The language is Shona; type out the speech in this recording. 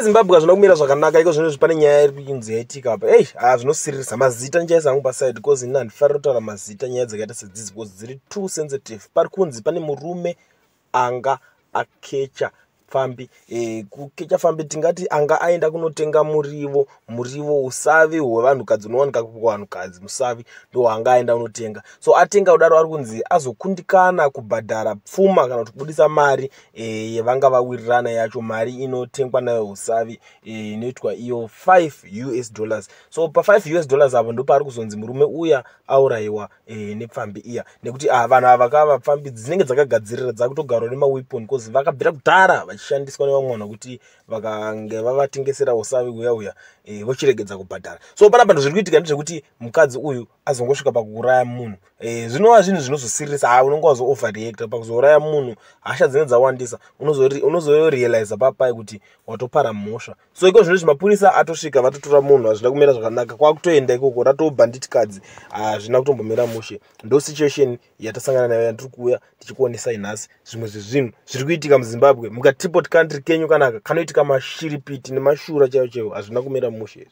Yezimbabwe hazvina kumira zvakanaka iko zvinozvi. Pane nyaya iri kuinzi yaitika apa. Ei, ha, zvinosiririsa. Mazita ndichaisa hangu paside because ini handifariri kutaura mazita nyaya dzakaita sedzidzi because dziri too sensitive. Pari kunzi pane murume anga akecha pfambi. Kukecha pfambi, tingati anga aenda kunotenga muriwo, muriwo usavi hwevanhukadzi unowanika kuvanhukadzi. Musavi ndohwaanga aenda kunotenga. So atenga kudaro, ari kunzi azokundikana kubhadhara pfuma kana kuti kubudisa mari yevanga vawirirana yacho. Mari inotengwa nayo usavi inoitwa iyo 5 US dollars. So pa5 US dollars apo ndopaari kuzonzi murume uya aurayiwa nepfambi iya, nekuti vanhu ava vakava pfambi dzinenge dzakagadzirira, dzakutogarwa nemaweapon, because vakabvira kudhara vachishandiswa nevamwe vanhu kuti vakange vavatengesera usavi uya uya, vochiregedza kubhadhara. So panapa ndo zviri kuitika ndezvekuti mukadzi uyu azongosvika pakuuraya munhu. Zvinova zvinhu zvinozosiririsa. Ha, unonge wazo-overreacta pakuzouraya munhu, hasha dzinenge dzawandisa, unozorealiza papai kuti watopara mhosva. So iko zvino mapurisa atosvika, vatotora munhu. Hazvina kumira zvakanaka, kwakutoenda ikoko ratobhanditikadzi. Hazvina kutombomira mushe. Ndo situation yatasangana nayo yandiri kuuya tichikuonesai nhasi, zvimwe zvezvinhu zviri kuitika muZimbabwe, mukatipot country kenyu kanaka kanoitika mashiripiti nemashura chaivo chaivo. Hazvina kumira mushe.